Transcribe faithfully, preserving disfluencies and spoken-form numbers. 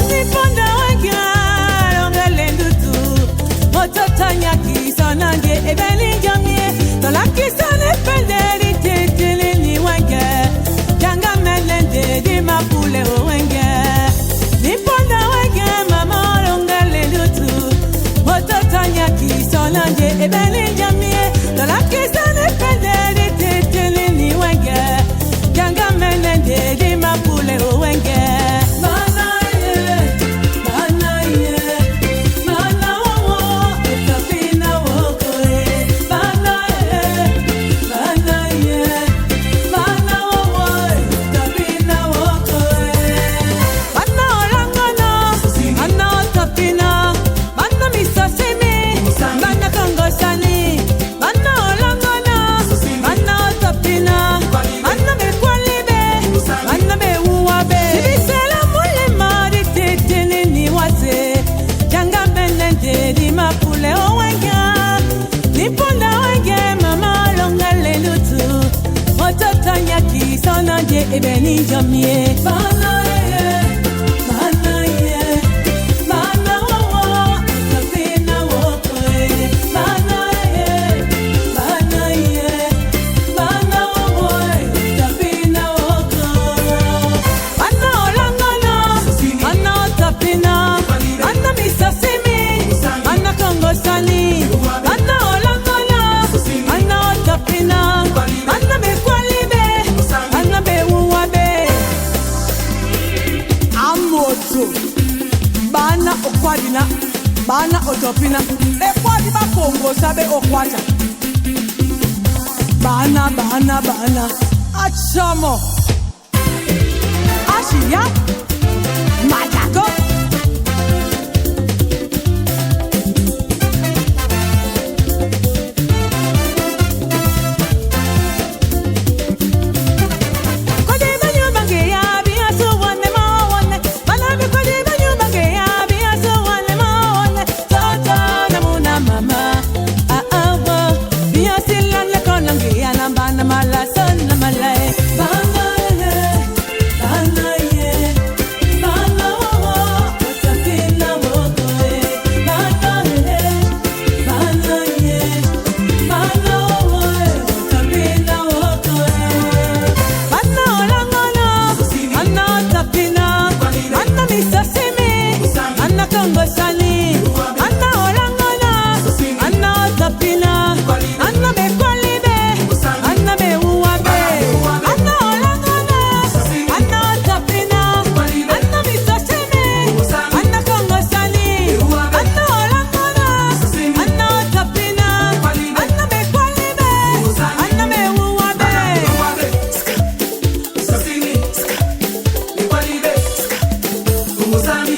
Niponda wenge, longa lendutu. Mototanya kisana nde ebeni jamie. Tola kisane penderi titili ni wenge. Janga menende di mapule o wenge. Niponda wenge, mama longa lendutu. Mototanya kisana nde ebeni jamie. Tola kisane penderi titili ni wenge. Janga menende di mapule o wenge. Bana ye, bana ye, bana wo wo, etapina wo ko ye. Bana ye, bana ye, bana wo wo, etapina wo ko ye. Bana olangono, bana otapina, bana misasimi, bana kongosani, bana olangono, bana otapina, bana mekwalibe, bana mewuwabe. Sibisela mule mari titini ni wase, janga menende di mapule o wenge. Niponda wenge, mama longa lendutu. Mototanya kisana nde ebeni jamie. Bana ye, bana ye, bana wo wo, etapina wo ko ye. Bana ye, bana ye, bana wo wo, etapina wo ko. Bana olangono, bana otapina, bana misasimi, bana kongosani, bana olangono, bana otapina, bana mekwalibe, bana mewuwabe. Amoto, bana okwadina, bana otopina, bekwadi bakongosa be okwata. Bana, bana, bana, achamo. Ashiya, Madako. Kodi banyu bange ya, biya so wane ma wane. Bana bi kodi banyu bange ya, biya so wane ma wane. Toto na muna mama. Ah, ah, wo. Biya sila na kona nge ya na bana mala son na mala, eh. Bana, eh. Bana, eh. Bana, oh, oh. Tapina wo ko, eh. Bana, eh. Bana, eh. Bana, oh, oh. Tapina wo ko, eh. Bana olangono, bana tapina, bana misasimi, bana kongosani, bana olangono, bana tapina, bana mekwalibe, bana mewuwabe, bana olangono, bana tapina, bana misasimi, bana kongosani, bana olangono, bana tapina, bana mekwalibe, bana mewuwabe. Sasini, ska. Ikwalibe, ska. Umuzami,